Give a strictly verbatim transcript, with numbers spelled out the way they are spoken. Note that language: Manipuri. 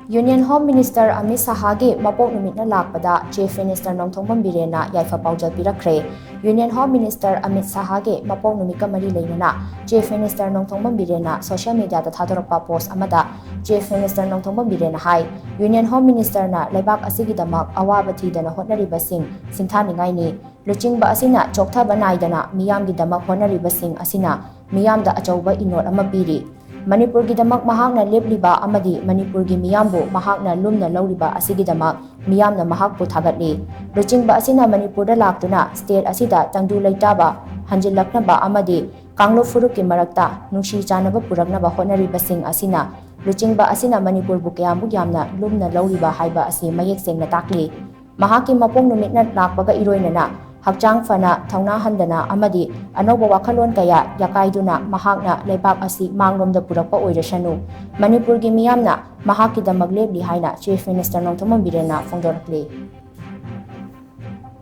Union Home Minister Amit Shahꯒꯤ ꯃꯄꯣꯛ ꯅꯨꯃꯤꯠꯅ ꯂꯥꯛꯄꯗ Chief Minister ꯅꯣꯡꯊꯣꯝꯕꯝ ꯕꯤꯔꯦꯟꯅ ꯌꯥꯏꯐ ꯄꯥꯎꯖꯦꯜ ꯄꯤꯔꯛꯈ꯭ꯔꯦ꯫ Union Home Minister Amit Shahꯒꯤ ꯃꯄꯣꯛ ꯅꯨꯃꯤꯠꯀ ꯃꯔꯤ ꯂꯩꯅꯅ Chief Minister Nongthombam ꯕꯤꯔꯦꯟꯅ social mediaꯗ ꯊꯥꯗꯣꯔꯛꯄ post ꯑꯃꯗ Chief Minister ꯅꯣꯡꯊꯣꯝꯕꯝ ꯕꯤꯔꯦꯟꯅ ꯍꯥꯏ, Union Home Ministerꯅ ꯂꯩꯕꯥꯛ ꯑꯁꯤꯒꯤꯗꯃꯛ ꯑꯋꯥꯕ ꯊꯤꯗꯅ ꯍꯣꯠꯅꯔꯤꯕꯁꯤꯡ ꯁꯤꯡꯊꯥꯅꯤꯡꯉꯥꯏꯅꯤ꯫ ꯂꯨꯆꯤꯡꯕ ꯑꯁꯤꯅ ꯆꯣꯛꯊꯕ ꯅꯥꯏꯗꯅ ꯃꯤꯌꯥꯝꯒꯤꯗꯃꯛ ꯍꯣꯠꯅꯔꯤꯕꯁꯤꯡ ꯑꯁꯤꯅ ꯃꯤꯌꯥꯝꯗ ꯑꯆꯧꯕ ꯏꯅꯣꯠ ꯑꯃ ꯄꯤꯔꯤ꯫ ꯃꯅꯤꯄꯨꯔꯒꯤꯗꯃꯛ ꯃꯍꯥꯛꯅ ꯂꯦꯞꯂꯤꯕ ꯑꯃꯗꯤ ꯃꯅꯤꯄꯨꯔꯒꯤ ꯃꯤꯌꯥꯝꯕꯨ ꯃꯍꯥꯛꯅ ꯂꯨꯝꯅ ꯂꯧꯔꯤꯕ ꯑꯁꯤꯒꯤꯗꯃꯛ ꯃꯤꯌꯥꯝꯅ ꯃꯍꯥꯛꯄꯨ ꯊꯥꯒꯠꯂꯤ꯫ ꯂꯨꯆꯤꯡꯕ ꯑꯁꯤꯅ ꯃꯅꯤꯄꯨꯔꯗ ꯂꯥꯛꯇꯨꯅ state ꯑꯁꯤꯗ ꯇꯪꯗꯨ ꯂꯩꯇꯥꯕ ꯍꯟꯖꯤꯜꯂꯛꯅꯕ ꯑꯃꯗꯤ ꯀꯥꯡꯂꯨꯞ ꯐꯨꯔꯨꯞꯀꯤ ꯃꯔꯛꯇ ꯅꯨꯡꯁꯤ ꯆꯥꯟꯅꯕ ꯄꯨꯔꯛꯅꯕ ꯍꯣꯠꯅꯔꯤꯕꯁꯤꯡ ꯑꯁꯤꯅ ꯂꯨꯆꯤꯡꯕ ꯑꯁꯤꯅ ꯃꯅꯤꯄꯨꯔꯕꯨ ꯀꯌꯥꯃꯨꯛ ꯌꯥꯝꯅ ꯂꯨꯝꯅ ꯂꯧꯔꯤꯕ ꯍꯥꯏꯕ ꯑꯁꯤ ꯃꯌꯦꯛ ꯁꯦꯡꯅ ꯇꯥꯛꯂꯤ꯫ ꯃꯍꯥꯛꯀꯤ ꯃꯄꯣꯛ ꯅꯨꯃꯤꯠꯅ ꯂꯥꯛꯄꯒ ꯏꯔꯣꯏꯅꯅ ꯍꯛꯆꯥꯡ ꯐꯅ, ꯊꯧꯅꯥ ꯍꯟꯗꯅ ꯑꯃꯗꯤ ꯑꯅꯧꯕ ꯋꯥꯈꯜꯂꯣꯟ ꯀꯌꯥ ꯌꯥꯀꯥꯏꯗꯨꯅ ꯃꯍꯥꯛꯅ ꯂꯩꯕꯥꯛ ꯑꯁꯤ ꯃꯥꯡꯂꯣꯝꯗ ꯄꯨꯔꯛꯄ ꯑꯣꯏꯔꯁꯅꯨ꯫ ꯃꯅꯤꯄꯨꯔꯒꯤ ꯃꯤꯌꯥꯝꯅ ꯃꯍꯥꯛꯀꯤꯗꯃꯛ ꯂꯦꯞꯂꯤ ꯍꯥꯏꯅ Chief Minister ꯅꯣꯡꯊꯣꯝꯕꯝ ꯕꯤꯔꯦꯟꯅ ꯐꯣꯡꯗꯣꯔꯛꯂꯤ꯫